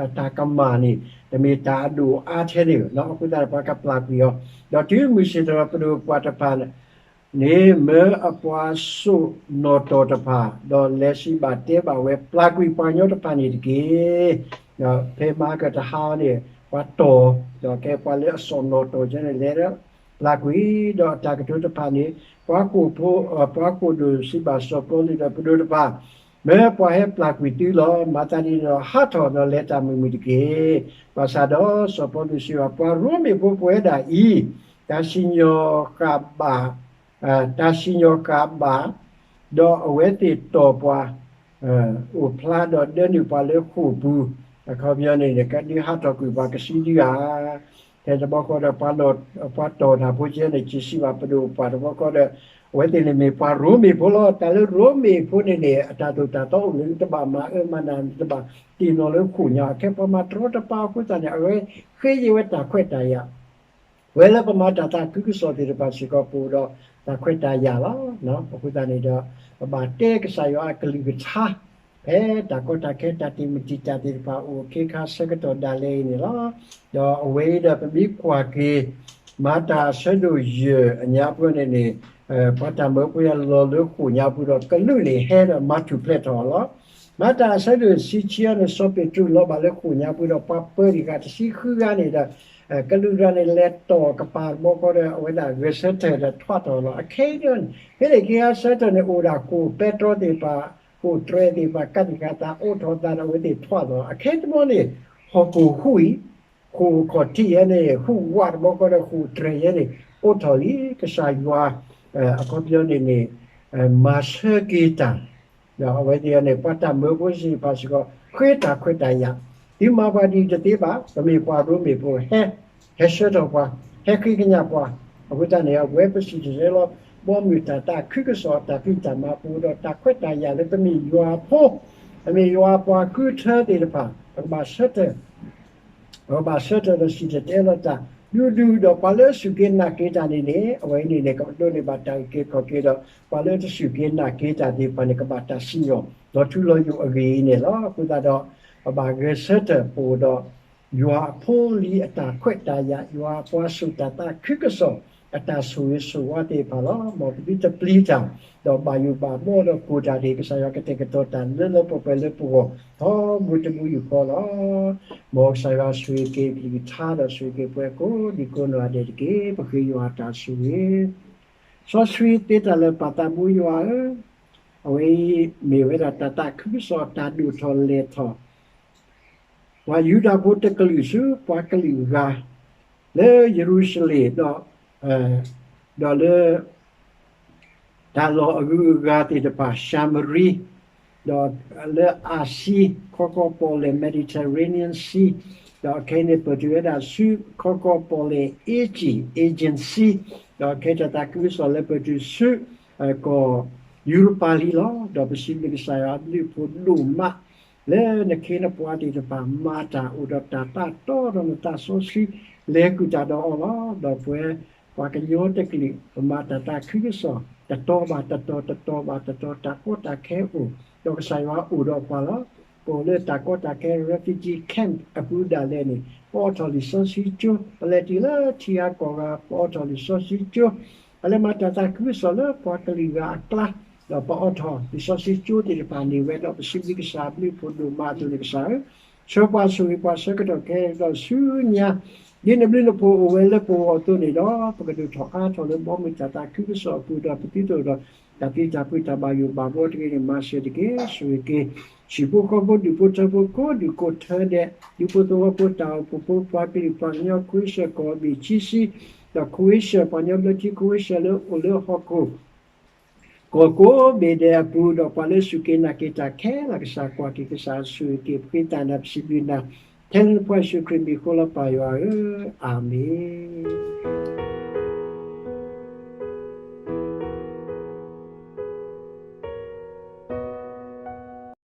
ၤ. တၢ်ကမၣ်န့ၣ် တမ့ၢ်တၢ်အဒိၣ်အါထဲန့ၣ်ဘၣ်, အဃိသတးန့ၣ် ပှၤကပျၢ်ကွံာ်အီၤ, ဒီးတုၤမုၢ်ဆ့ၣ်ထီၣ်ပဒိၣ်ပှၢ်တဖၣ် န့ၣ် မၢအပှၤစိာ်နီၣ်တီၢ်တဖၣ်, ဒီးလဲၤစံးဘၣ်တဲဘၣ်ဝဲ ပျၢ်ကွံာ်ပှၤကညီတဖၣ်န့ၣ်တက့ၢ်. ဖဲမဟါကတဟါန့ၣ် ပှၤတီၢ်, ဒီးကဲပှၤလၢအစိာ်နီၣ်တီၢ်ကဲန့ၣ် လဲၤဒီးပျၢ်ကွံာ်, ဒီးအတၢ်ကတိၤတဖၣ်န့ၣ် ပှၤဃိာ်ဖိ, ပှၤဃိာ်ဒိၣ်စံးဘၣ်စီၤပီလူးဒီးပဒိၣ်တဖၣ်, မၢပှၤဟဲပျၢ်ကွံာ်သုလီၤ. မၤသးဒ်န့ၣ်ဒီး ဟးထီၣ်ဒီးလဲၤတၢ်မုာ်မုာ်တက့ၢ်. ဘၣ်ဆၣ်ဒီးစီၤပီလူးစံးဘၣ် ပှၤရိမ့ၤဖိပဝဲဒၣ်အံၤ တၢ်စံၣ်ညီၣ်ဃၣ်ဘၣ် တၢ်စံၣ်ညီၣ်ဃၣ်ဘၣ်, ဒီးအဝဲသ့ၣ်တီၢ်ပှၤ အိၣ်ဖျါဒီးဒၢနုာ်ပှၤလၢဃိာ်ပူၤ, အခီပညီန့ၣ် ကဒုးဟးထီၣ်ကွံာ်ပှၤကစုဒုဧါ. ဖဲတဘျီဃီဒီး ပှၤတီၢ်တၢ်ဖိကဲန့ၣ် စံးဘၣ်ပဒိၣ်ပှၢ်တဘျီဃီဒီး အဝဲသ့ၣ်န့ၣ်မ့ၢ်ပှၤရိမ့ၤဖိလီၤ. တၢ်လၢရိမ့ၤဖိန့ၣ်န့ၣ် အတၢ်သိၣ်တၢ်သီအိၣ်လၢနတဘၣ်မၤအၢမၤနး နတဘၣ်တ့ၢ်နီၣ်လၢဃိာ်ညါ, အခဲပှၤမၤတရီတပါအဃိသတးန့ၣ် အဝဲဃ့ယဲၢ်ဝဲတၢ်ခွဲးတၢ်ယာ် ပဝဲလၢပမၤတၢ်သးခုကစီၣ်သ့ၣ်တဖၣ်စ့ၢ်ကီး ပအိၣ်ဒီးတၢ်ခွဲးတၢ်ယာ်လီၤ. အဃိသတးန့ၣ်ဒီး ပဘၣ်တဲကစၢ်ယွၤအကလုၢ်ကထါ ဖဲတၢ်ကီတၢ်ခဲတၢ်တံာ်မုၢ်တံာ်တာ်သ့ၣ်တဖၣ်အိၣ်အခ့အခါဆၢကတီၢ်ဒၣ်လဲာ်အံၤန့ၣ်လီၤ. ဒီးအဝဲအံၤဒီးပမ့ၢ်ကွၢ်က့ၤ မၤတၢ်အဆၢဒိၣ်ယဲၢ်အညါပူၤန့ၣ်န့ၣ် ပှၤတၢ်မၢဖိယၤလီၤလၢဃိာ်ညါပူၤဒီး ကလူးန့ၣ်ဟဲဒီးမၤထူၣ်ဖျဲးထီၣ်အီၤလီၤ. မၤတၢ်အဆၢဒိၣ်တဆံခံအံၤန့ၣ် စီၤပ့းတရူးလီၤဘၣ်လၢဃိာ်ညါပူၤဒီး ပှၤပၢၤတံၢ်ဃာ်တဆံဃုဂၤန့ၣ်ဒီး ကလူးတဂၤန့ၣ် လဲၤတီၢ်ကပၤတဘျီဃီဒီး အဝဲဒၣ်ဂဲၤဆၢထၢၣ်ဒီးထွးထီၣ်လီၤ. အခဲအံၤန့ၣ် ဖဲန့ၣ်က့ၤဆၢထၢၣ်န့ၣ် အိၣ်ဒၣ်ဃိာ်ပဲတြီသ့ၣ်တဖၣ် ဃိာ်တြဲၤသ့ၣ်တဖၣ် ကးတံာ်ဃာ်သးအိးထီၣ်သးဒီး အဝဲသ့ၣ်ထွးလီၤ. အခဲအံၤတဘျီန့ၣ် ဟီၣ်ခိၣ်ဟူးအံၤ ဃိာ်ခီၣ်ထံးယဲန့ၣ် ဟူးဝးတဘျီဃီဒီး ဃိာ်တြဲၤယဲန့ၣ် အိးထီၣ်လံ. ကစၢ်ယွၤ အခီပညီန့ၣ်န့ၣ် မၤဆၢက့ၤတၢ် ဒီးအဝဲသ့ၣ်န့ၣ် ပှၤတၢ်မၢဖိသ့ၣ်တဖၣ်စ့ၢ်ကီး ဃ့တၢ်ခွဲးတၢ်ယာ်, သုမၤပှၤဒ်အံၤတသ့ဘၣ်, ပမ့ၢ်ပှၤရိမ့ၤဖိ ဟဲ, ဟဲဆှၢထီၣ်ပှၤ, ဟဲဃ့ကညးပှၤ, အဃိသတးန့ၣ် အဝဲပစံၣ်တဲၤတဲလီၤ ဘီမုၢ်တၢ်သးခုကစီၣ် တၢ်ဖံးတၢ်မၤပူၤဒီး တၢ်ခွဲးတၢ်ယာ်လၢပမ့ၢ်ယွၤအဖိ, ပမ့ၢ်ယွၤအပှၤဃုထၢသ့ၣ်တဖၣ် ပကဘၣ်ဆၢထၢၣ် ပကဘၣ်ဆၢထၢၣ်ဒီးစံၣ်တဲၤတဲလီၤတၢ် ဒူဒူဒီးပှၤလၢအစူၢ်က့ၤနာ်က့ၤတၢ်န့ၣ်န့ၣ် အဝဲအံၤန့ၣ်န့ၣ် ကဒိးန့ၢ်ဘၣ်တၢ်အုၣ်က့ၤခီၣ်က့ၤဒီး ပှၤလၢတစူၢ်က့ၤနာ်က့ၤတၢ်သ့ၣ်တဖၣ်န့ၣ် ကဘၣ်တၢ်စံၣ်ညီၣ် ဒီးထူလီၤယိာ်အဂ့ၢ်အံၤန့ၣ်လီၤ. အဃိသတးဒီး ပဘၣ်ဂဲၤဆၢထၢၣ်ပအိၣ်ဒီး ယွၤအဖိလံၤအတၢ်ခွဲးတၢ်ယာ် ယွၤအပှၤစိာ်တၢ်သးခုကစီၣ် အတၢ်ဆိၣ်ဂ့ၤဆိၣ်ဝါသ့ၣ်တဖၣ်လီၤ. မ်ပသုတပျံၤတၢ် ဒီးဘၣ်ယိၣ်ဘၣ်ဘီဒီးကိၢ်တၢ်န့ၣ် ကစၢ်ယွၤကတဲာ်ကတီၤတၢ်လၢလၢပှဲၤပှဲၤလၢပဂီၢ် ထီဘိတဘိယူၢ်ဃီလီၤ. မ်ကစၢ်ယွၤဆိၣ်ဂ့ၤက့ၤအကလုၢ်ကထါဒီးဆိၣ်ဂ့ၤက့ၤပှၤကိးဒံကိးနီၢ်ဂၤဒဲးတက့ၢ်. ပဃ့ယွၤအတၢ်ဆိၣ်ဂ့ၤ စီဆှံသ့တၢ်လၢာ်ပၢ်သးဘိယွၤဧၢ, အဝဲအံၤမ့ၢ်ဝဲဒၣ်တၢ်သးခုကစီၣ်တၢ်ဒိၣ်ထီၣ်လဲၢ်ထီၣ် ပှၤယူဒၤဖိတကလုာ်ဆူပှၤကလုာ်အဂၤ လၢယရူၤၡလ့ၣ်ဒီး ဒီးလၢ တၢ်လီၢ်အဂုၤအဂၤသ့ၣ်တဖၣ် ၡၤမရံ ဒီးလၢအၤစံ ခီကီၢ်ပီၣ်လဲၣ် Mediterranean Sea ဒီးခဲအံၤန့ၣ် ပတုၤဝဲဒၣ်ဆူခီကီၢ်ပီၣ်လဲၣ် Aegean Sea ဒီးခဲအံၤတၢ်သးခုကစီၣ်လၢပတုၤဆူ ကီၢ်ယူရပၤလံလီၤ. ဒီးပစံးဘျုးကစၢ်ယွၤအဘျုးအဖှိၣ်ဒိၣ်မး လၢနခ့နပှၤသ့ၣ်တဖၣ်မၤတၢ်အိၣ်ဒီးတၢ်သးတီဒီးနသးစီဆှံ လဲၤဃုာ်တၢ်ဒီးအီၤလီၤ. ဒီးပဝဲ ပှၤကညီတကလုာ် ပမၤတၢ်သးခုကစီၣ် တတီၤဘၣ်တတီၤ တတီၤဘၣ်တတီၤ တၢ်ကီတၢ်ခဲအိၣ် ဒီးကစၢ်ယွၤအိၣ်ဒီးပှၤလီၤ. ပအိၣ်လၢတၢ်ကီတၢ်ခဲ refugee camp အပူၤဒၣ်လဲာ်န့ၣ် ပအိးထီၣ်လံာ်စီဆှံကၠိ ပလဲၤတုၤလၢထံဂၤကီၢ်ဂၤ ပအိးထီၣ်လံာ်စီဆှံကၠိ ပလဲၤမၤတၢ်သးခုကစီၣ်လၢပှၤကလုာ်ဂၤအကျါ ဒီးပအိးထီၣ်လံာ်စီဆှံကၠိသ့ၣ်တဖၣ်န့ၣ်ဝဲဒီး ပစံးဘျုးကစၢ်အဘျုးအဖှိၣ်ဒိၣ်မးအသိးန့ၣ် ကစၢ်ဧၢ, ဆှၢပှၤဆိၣ်ဂ့ၤပှၤဆၢကတီၢ်ခဲအံၤဒီးဆူညါ ဒ်နဘျုးနဖှိၣ်အိၣ်ဝဲလၢပဂီၢ်အသိးန့ၣ်ဒီး ပကဒိၣ်ထီၣ်အါထီၣ်လၢဘီမုၢ်တၢ်သးခုကစီၣ်အပူၤဒီး ပသုတအိၣ်ဒီး တၢ်ပျံၤတၢ်ဖုးတၢ်ဘၣ်ယိၣ်ဘၣ်ဘီတဂ့ၤန့ၣ် မၤစၢၤတက့ၢ်. ဆိၣ်ဂ့ၤက့ၤ ဟံၣ်ဖိဃီဖိဒူၣ်ဖိထၢဖိကိးဒူၣ်ကိးထၢဒဲး ဒူဖိသဝီဖိတၢ်အိၣ်ဖှိၣ်ဖိ ပှၤကလုာ်ပှၤကညီ ခဝ့ၡၢၣ်ကီၢ်ဘ့ၣ်ခံဆံ ဒီးခဝ့ၡၢၣ် ပှၤကညီဘျၢထံခဝ့ၡၢၣ်လၢအိၣ်လၢဟီၣ်ခိၣ် ကီၢ်ကိးဘ့ၣ်ဒဲးအပူၤ ဒီးပှၤလၢစူၢ်က့ၤနာ်က့ၤတၢ်ခဲလၢာ် ကစၢ်ကွၢ်က့ၤကစၢ်ဆိၣ်ဂ့ၤက့ၤ ပဃ့တၢ်နၤပစံးဘျုးနၤ ထဲလၢနဖိယ့ၣ်ၡူးခရံာ်မံၤအဃိလီၤ ပၢ်ယွၤဧၢ, အၤမ့ၣ်.